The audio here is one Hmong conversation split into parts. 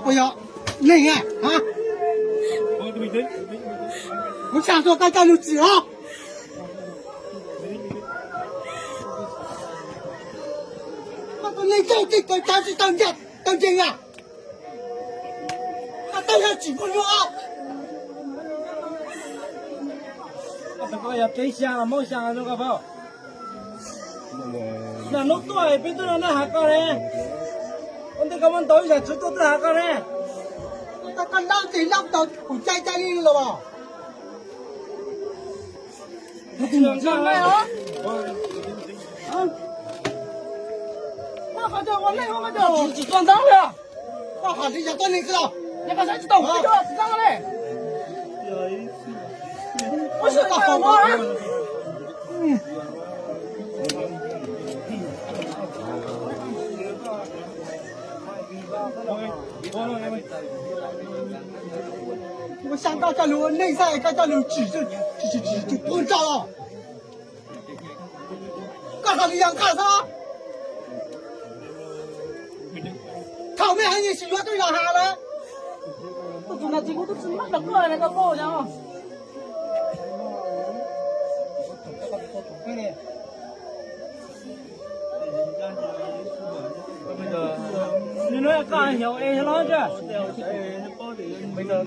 Puas yog neeg a? Kuv xav tuaj koj coj lug tsim os. Koj tus neeg txaus txim txaus cav tsis tau ntseeg, tau ntseeg a. Koj tau yog tsim muaj nyuaj os. Koj yog peb xyaa los Hmoob xyaa zoo koj paub. Nag hnub tuaj peb tuaj no nej has koj ne. Ua ntej koj muab ntaus ib zag tswv tuaj twb has koj ne. Koj lab tes lab taw kuv cai cai li los. Koj has li yog tuab neeg xwb los. Kuv xyaa koj coj lug ua neej xwb, koj coj lug tsim, tsim, tsim, tsim tuab nrauj los. Koj has li yog nqaj xwb. Thaum mej has yeej tsis yuav tuaj yog has lawm. Tus no tsis kuv twb tsis mab rau koj, koj koj no. Nws no koj xyaum es los tsa. Tej cov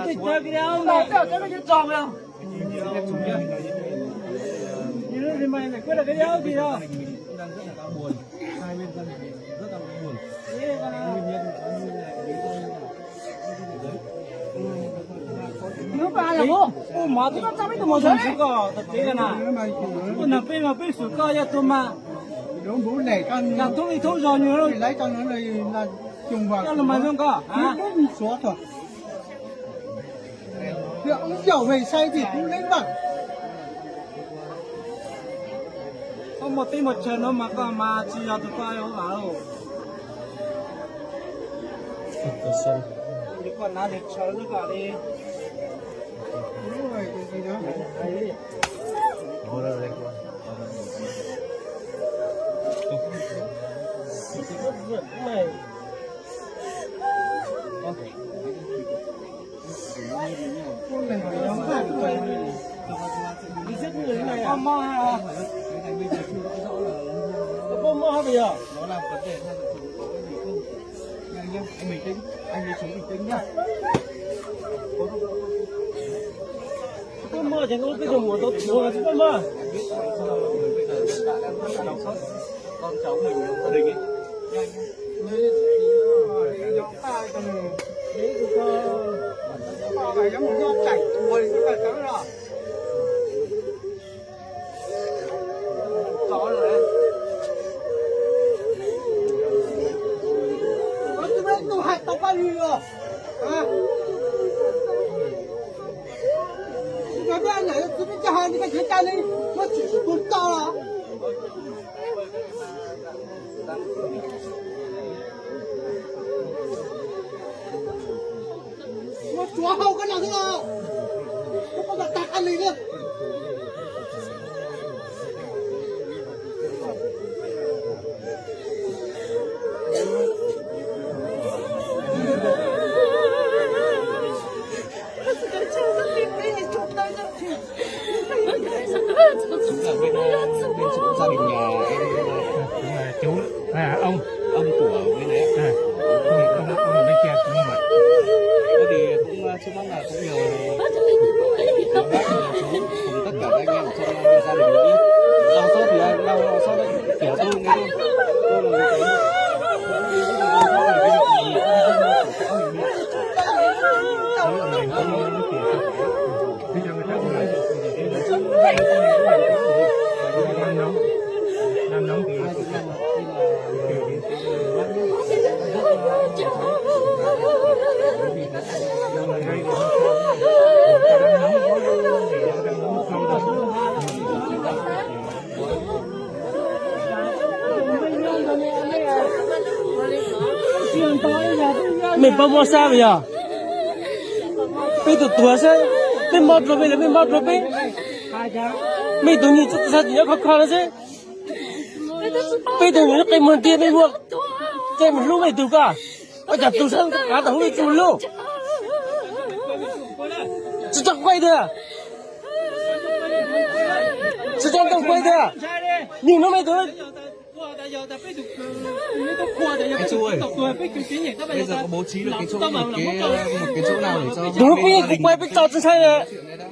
tej cov kis dab mas. Yus lub ris mas kuj rau kis dab kis os. Nws pa yog kuv ua mov twb koj txaj peb tus mos zoo tsis koj tau tsev na. Ua nag peb mas peb xum koj yog tus mas. Yog thoob li thoob zog nws lawv cov lus mas zoo koj. Yog ub yog ve saib tim kuv leeb mas. Koj muaj teb muaj chaw no mas koj mas tsis yog tus koj ua vam lauj. Koj nav tes tshaw xwb koj li. Poj mom ces koj peb cov muam tau tuag tsis poj mom. Ua tsuav hau koj no xwb los, koj puas tag koj li na. Gia đình nhà em, à, chú, à, ông, ông của bên đấy. À, ông, ông, ông ở bên kia cũng vậy. Thế thì cũng, à, trước mắt là cũng nhờ bác, nhờ chú cùng tất cả các anh em trong, à, gia đình nữa. Đau xót thì đau, đau xót đấy, kiểu tôi nghe tôi, tôi là một cái, tôi là một cái đau xót về cái việc gì, tôi không có của các anh em. Đấy là mình không có tiền. Mej paub mob sab yog peb tug tuag xwb, mej mob rua peb los mej mob rua peb. Mej tug nyuj txhob txhob tim nyob khov kho no xwb. Peb tug nyuj qe muag tiag, mej muaj, mej hlub mej tug koj. Ua cas tus sab qav tau hu ib tug loj? Tsis tso quay tiag. Tsis tso ntoo quay tiag. Nim no me tus, tus pib kuv quay peb tso tsis ntshai na.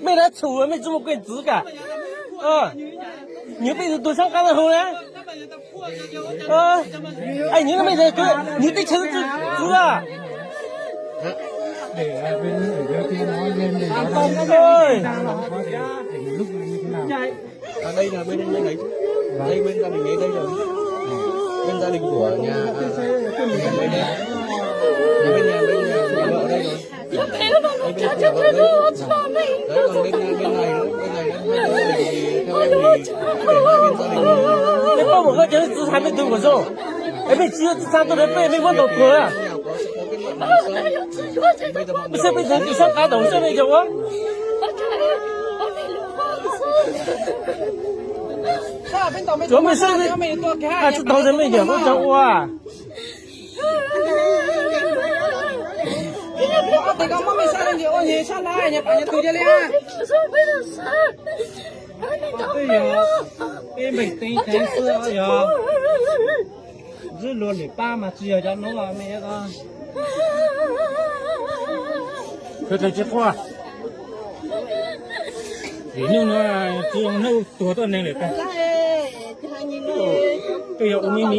Mej dab txhum mej tsis muaj quay txwv kam. Nyias peb tus tus sab qav tau hu na. Nyias no mej, nyias teb chaws txwv a. Mej paub mus koj cov txwv txha mej tug nkaus xwb, es mej tsis yuav txwv txha tuaj rau peb mej muab ntaus tuag a. Peb saib peb tug tus sab qav tau hu sab mej cov ua. Tsuav mej saib, tsis tau mej yawm lub cov ua. Peb npeeg teeb teeb xwb yog, ntxwb luag lwm pab mas tsis yog cov nuav mej. Tsis quaj, vim hnub no tsis zoo hnub tuag tuaj neeg lawm tag. Twb yog ua me me.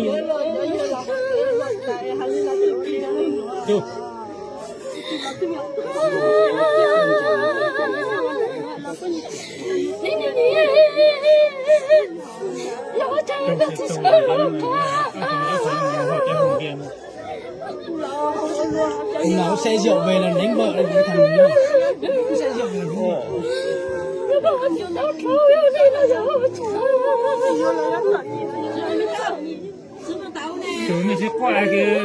Ua, ua xe rượu về là đánh vợ là thằng, ua xe rượu về là đánh vợ. Tus mej tsis quaj es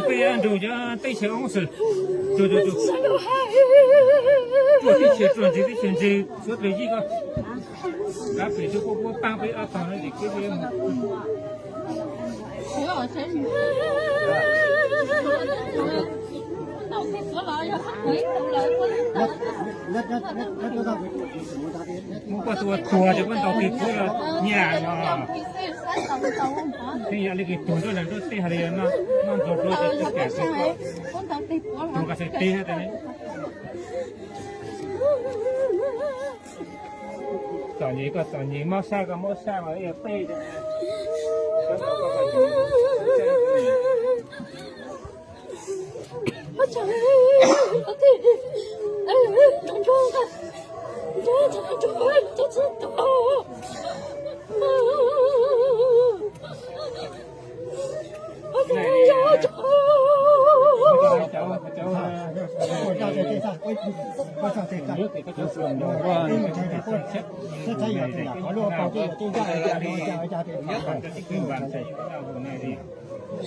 peb nrug cov teb chaws oob xwb. Tus, tus, tus, tuaj teb chaws tuaj ntxiv teb chaws ntxiv suav dlawg yij koj. Kab pem tub puab puab paab peb ob tog no es keb muab koj tua tuag ces koj ntaus tes puab los nyaj os. Tej yam li kws tuag nruab nrag nruab teb hab li no, noj ntxuag dua ces tsis kam xwb, tuag kas xwm teg tas ne. Txom nyem koj txom nyem, mob sab koj mob sab mas yog tej.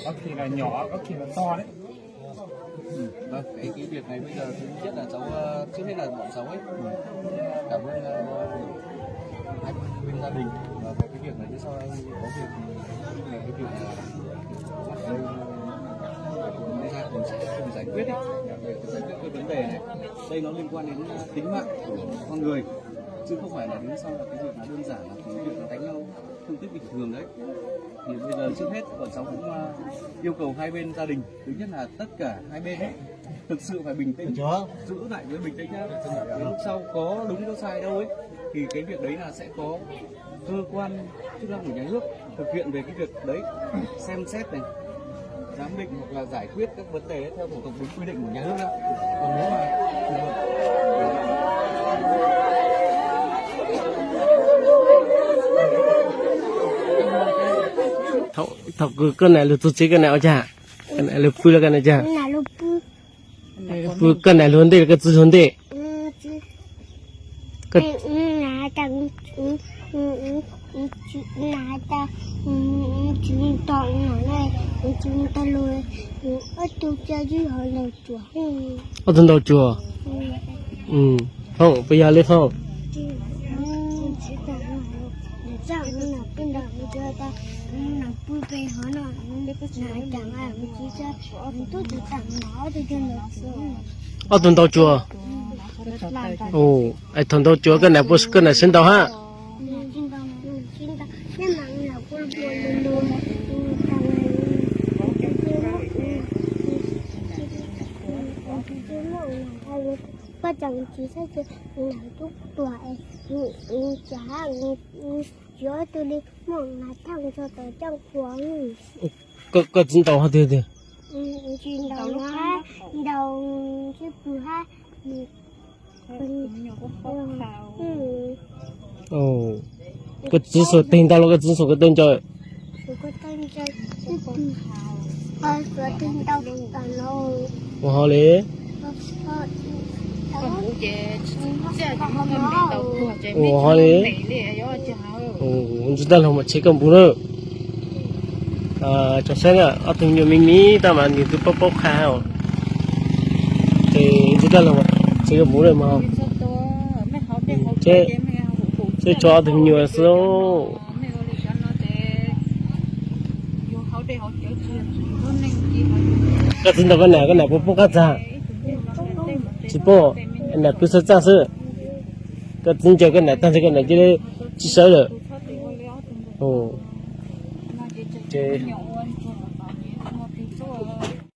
Có khi là nhỏ, có khi là to đấy. Vâng, cái, cái việc này bây giờ thứ nhất là cháu, ờ, trước hết là bọn cháu ấy, cảm ơn, ờ, hai bên gia đình và về cái việc này, nhưng sau đây có việc thì về cái việc là bắt đầu chúng ta cùng sẽ cùng giải quyết ấy, để giải quyết cái vấn đề này. Đây nó liên quan đến, ờ, tính mạng của con người, chứ không phải là đứng sau là cái việc là đơn giản là cái việc là đánh nhau thương tích bình thường đấy. Thì bây giờ trước hết bọn cháu cũng, ờ, yêu cầu hai bên gia đình, thứ nhất là tất cả hai bên ấy, thực sự phải bình tĩnh, giữ lại với bình tĩnh nhá. Nếu sau có đúng có sai đâu ấy, thì cái việc đấy là sẽ có cơ quan chức năng của nhà nước thực hiện về cái việc đấy, xem xét này, giám định hoặc là giải quyết các vấn đề theo thủ tục đúng quy định của nhà nước nhá. Còn nếu mà trường hợp Thaum, thaum kws koj nam lug txug tsev koj nam ua caag? Koj nam lug pw los koj nam caag? Pw koj nam lug ua ntej los koj txiv lug ua ntej? Ob tug ntaus tsuas. Foom, puas yog li Foom? Ob tug ntaus tsuas. Es thaum ntaus tsuas koj niam puas, koj niam sib ntaus hab? Koj txiv ntaus hab tiag tiag? Koj txiv xuas teg ntau los koj txiv xuas ko taw ntsaws? Ua hov li. Ua hov li. Ntsib tag los mas tshev koj npus na. Tsoom saib na, ob tug me nyuam me me tab mas nws twb paub paub qha os. Ces ntsib tag los tshev koj npus na mas. Seb tso ob tug me nyuam xwb. Koj txiv ntaus koj niam, koj niam puas poob qab txag? Tsis poob, niam pw xwb txaj xwb. Koj txiv ncaws koj niam tag nrho koj niam cia li tsis sawv lawm. Ces